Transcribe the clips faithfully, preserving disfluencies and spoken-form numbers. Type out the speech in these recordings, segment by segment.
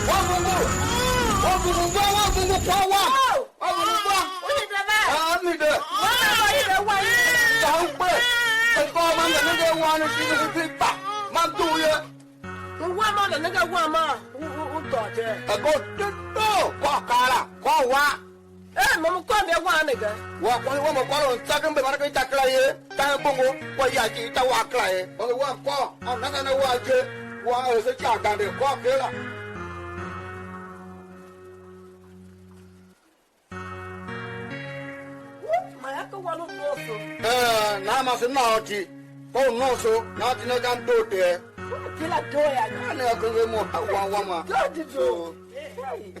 Wangungu! Wangungu, ngwa, wangungu, kwa wa! Wangungu, ngwa! U hide ve? Ah, m hide. Wa, u hide wa ye. Ka u kpe. Ka u ma nga nenge wan u shi u bi kpa. Ma m tu ye. U wa ma nga nenge wan ma u, u, u tôô je. Ka go to to, kwa kara, kwa wa. Eh, mo mo kôr mbi a wan ne ga. Wa kwagh wa mo kwagh u tsa ken mbe mara ken ita kera ye, ta en bongo, wa ya ki ita wa kera ye. Mo wa kôr, a nasa ne wa je, wa er se cha gande kôr kera. Ma ya ka wan u noso. Eh, na ma se na ôti. Kpa u noso, na ôti na gam doo te. Kila doo ya ga. Ka ne a kenge mo, a wan wa ma. Doo di doo. So. Hey.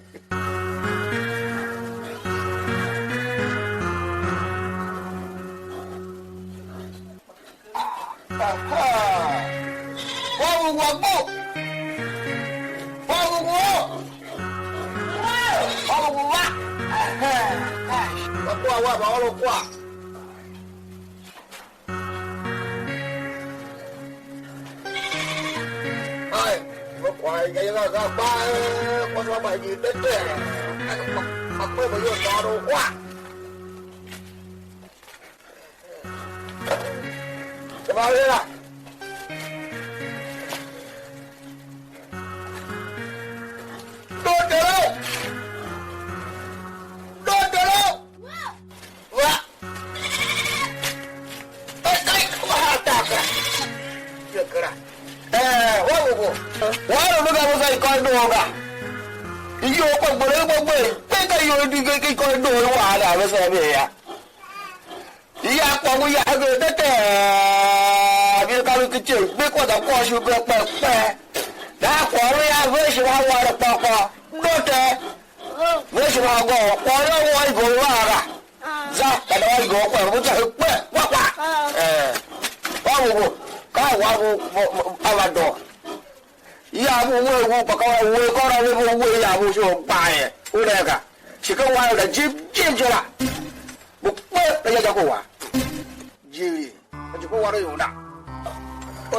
Aha! Kwagh u wa gbo! Kwagh u wo! Kwagh u wa! Aha! Wa kwagh wa ba ôr kwagh. Ai, mo kwagh ya ya ga gba, eh, kwagh wa ba yi tete. Ai, ma, ma kwe mo yo tôô u kwagh. Kema ve la. Dodolo! Dodolo! Va! Ai, ai, wa ha ta kera. Ye kera. Eh, wa gogo. Wa lu ga mo sa ikô i doo ga. Iyol kpa gbere kpa gbere. Kpe ka iyol i di ke ikô i doo i wa ga ve sa ve ya. Ya kwagh u ya ve de te, ve ka lu ki cii, ve kwagh za kôr shi ve kpe kpe. Da kwagh u ya ve shi va wa de kpôr kpôr, do te, ve shi va gôô, kwagh u ya wa i gôô va ra. Za, ka da wa i gôô kpe, ve za kpe, kpa kpa. Eh, wa u go, ka wa u, u, u, a va doo. Yav u we u kpa ka u we kôr a ve ve u we yav u sho gban ye. U ne ka. Shi ka wa da jim jim je la. Bu kpe ka ya jako wa. Jiri. Ka jako wa ro yo na. O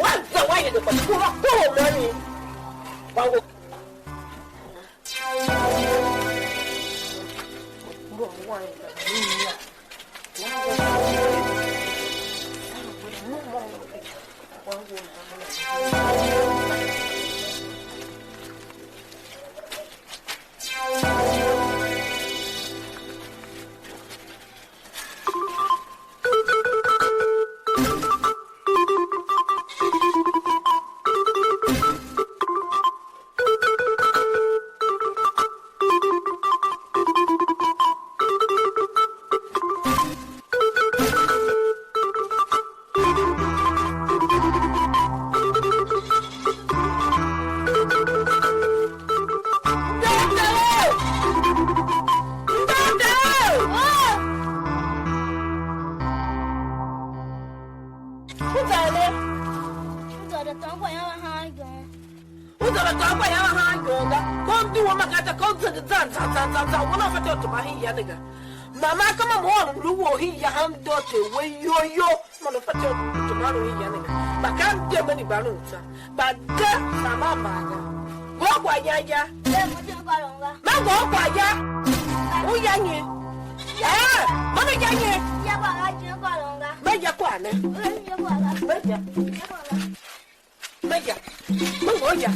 wa za wa hide kpa kura kura mani. Wa wo. U za ne? U za ne tôô kwaghyan a han igyon. U za ne tôô kwaghyan a han igyon ga. Ko m di won makaranta, ko m zende zan, zan, zan, zan, zan. Wona fatyô u tuma hen ya ne ga. Mama ka ma mo lu wo hen ya ham doo te we yo yo. Mo ne fatyô u tuma hen ya ne ga. Ba ka m de me ni ba nu tsa. Ba de mama ma ga. Go kwa ya ya. Ma go kwa ya. U ya nyi? Eh, ma me ya nyi? Me ya kwa ne. Me ya. Me ya. Me ya.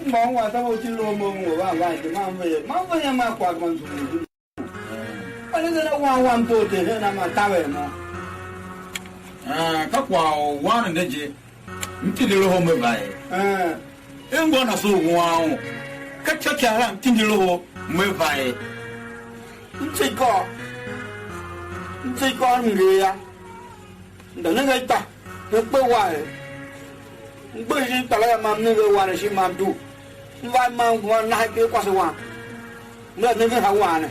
Mba ungwa taver u cin loho mo ungwa van van je, man ve, man ve ya man kwagh man zungulun. Kpa ne zana wan wam doo te hen a man taver mo. Ah, ka kwagh u wan ne je, m tindi loho me va ye. Eh. E ngô na so u wan u. Ka ityôkyaa la m tindi loho me va ye. M tse ikôr. M tse ikôr m nger ya. M da nenge ita, ne kpe wa er, m gbe shin kpala ya, mam nenge wa ne shin mam dugh. M va mam gema nahan ker kwase wam. M la nengen ha wa ne.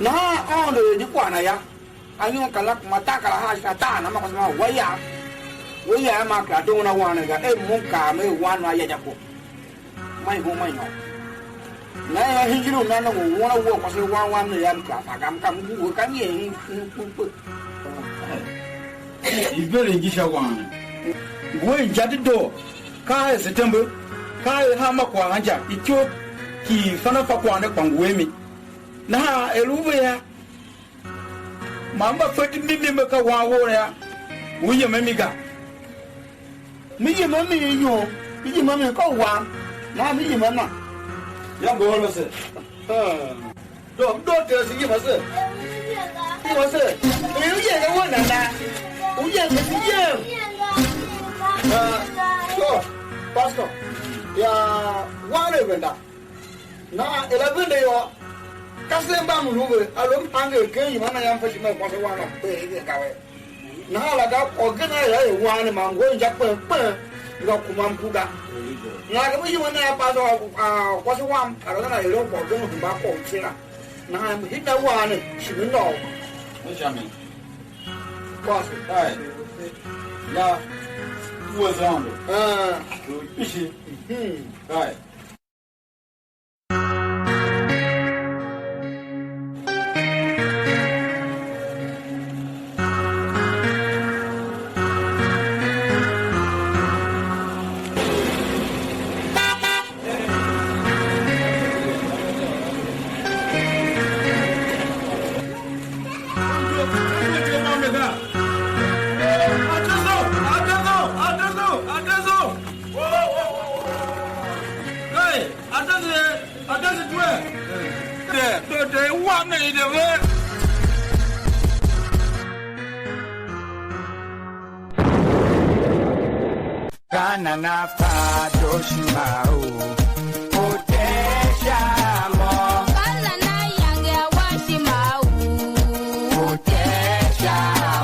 Nahan Aôndo er di kwagh na yô, anyom kar la kuma tar kar a haa shin atar na, ma kwase wam wa ya. We ya ma kera doo na wa ne ga, er mo m kaa mer wan na ya Yakob. Ma ihom ma nyôr. Na yô, hingir u nan u won a wua kwase wan wam ne yam kera fa ga, m ka m ngu we ka nyi er m kpu kpe. I ver ngi sha wan. Ngu inja dedoo, ka a er se tembe, ka a er hanma kwagh anja, ityough ki fan a fa kwagh ne kpa ngu a mi. Nahan er u ve yô, Man mba fetyô mimi me ka wan wou yô, u yem a mi ga. Me yem a mi iyol, me yem a mi ka wan, nahan me yem a na. Ya ngohol ase. Doo, m doo Ter se yem ase. Yem ase. Er u yem a we nana. U yem ase yem. Ah, so, pastor, ya wan ne venda. Nahan er a vende yô, kasev mba m lu ve, a lu m hanger ken iman na yam, fa shi me kwase wan na kpe eren ga ve. Nahan la ga, kwagh gen a er a er wan ne, man ngu a inja kpen kpen, nga kuma m ku ga. Nahan ka me yima ne a pass a, a, kwase wam, a lu na er a kwagh gen u hemba kwagh u tsera. Nahan hide a wan ne, shi me nôô. Me sha mi. Kwase. Ai. Ya. Uwe zôndo. Ah. Kpishi. Hmm. Ai. Hey, atende, atende due. De, de, de, wam ne ide ve. Kana na fa doshima u, u te sha mo. Kana na yange a washima u, u te sha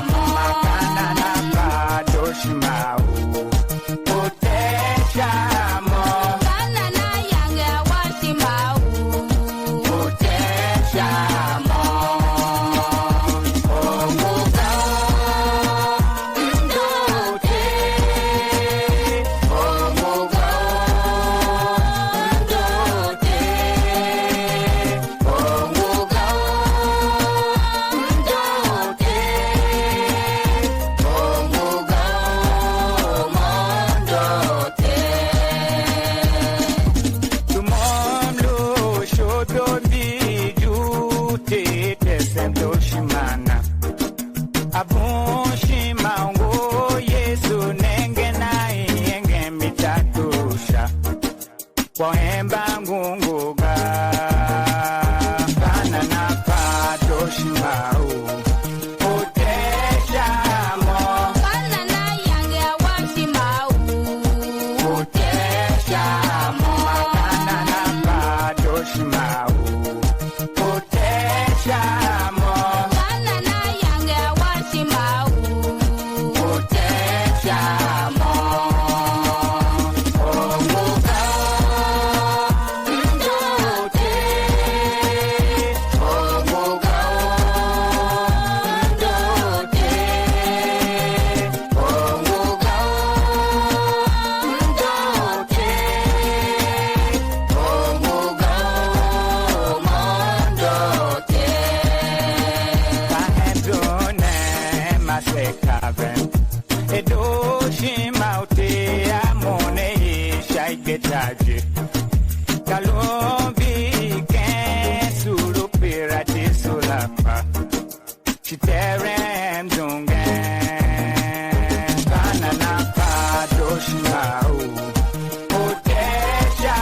mo. Kana na fa doshima u. Lumam lu shodo mbi ju te tesen doshimana. Abun shima ngo Yesu nengen a iengem i tatosha. Kwagh hemba ngun ngu ga. Kana na fa doshima u, u te sha mo. Kana na yange a washima u, u te sha mo. Kana na fa doshima u, u te sha mo. Kana na yange a washima u, u te sha mo. Edo shima u te a mo ne ye sha igbeta je. Ka lu vi ken sulu Piratiso la kpa. Shi terem zungen. Kana na fa doshima u, u te sha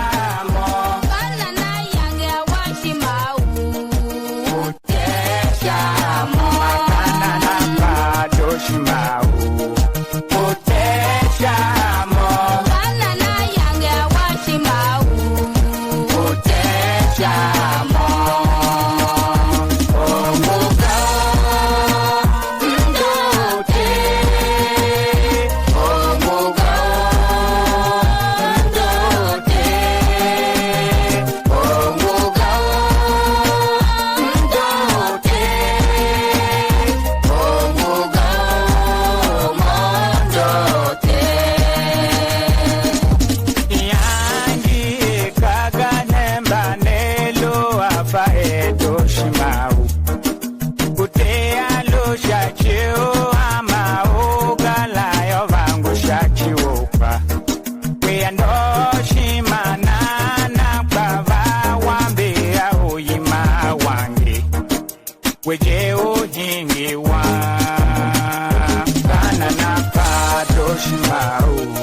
mo. Kana na yange a washima u, u te sha mo. Kana na fa doshima u, u te sha mo. Kana na yange a washima Shimaro.